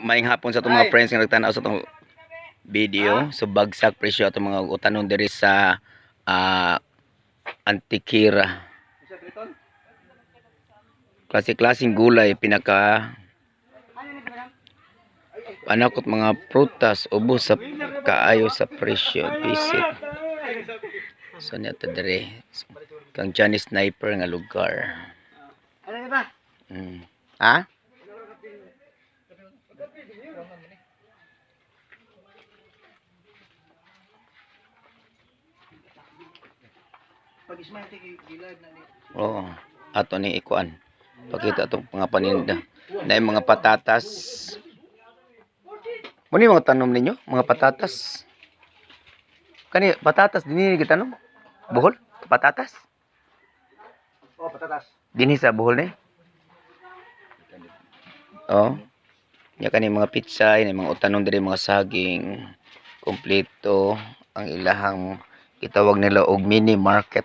Maayong hapon sa atong mga friends nga nagtan-aw sa atong video. So bagsak presyo atong mga utanon diri sa Antiquera. Klase-klaseng gulay, pinaka panakot mga prutas, ubos sa kaayo sa presyo, visit. So niya to diri kang Johnny Sniper nga lugar. Ano ba? Ha? Pag ismail kay gilad na ni. Oo. Ato ni ikuan. Pakita atong mga paninda. Na yung mga patatas. Muna yung mga tanom ninyo, mga patatas. Kani patatas dinhi kita tanom? Bohol? Patatas? Oh, patatas. Dinhi sa Bohol ni? Oh. Nya kani mga pitsay, ni mga utanon diri, mga saging. Kompleto ang ilahang gitawag nila og mini market.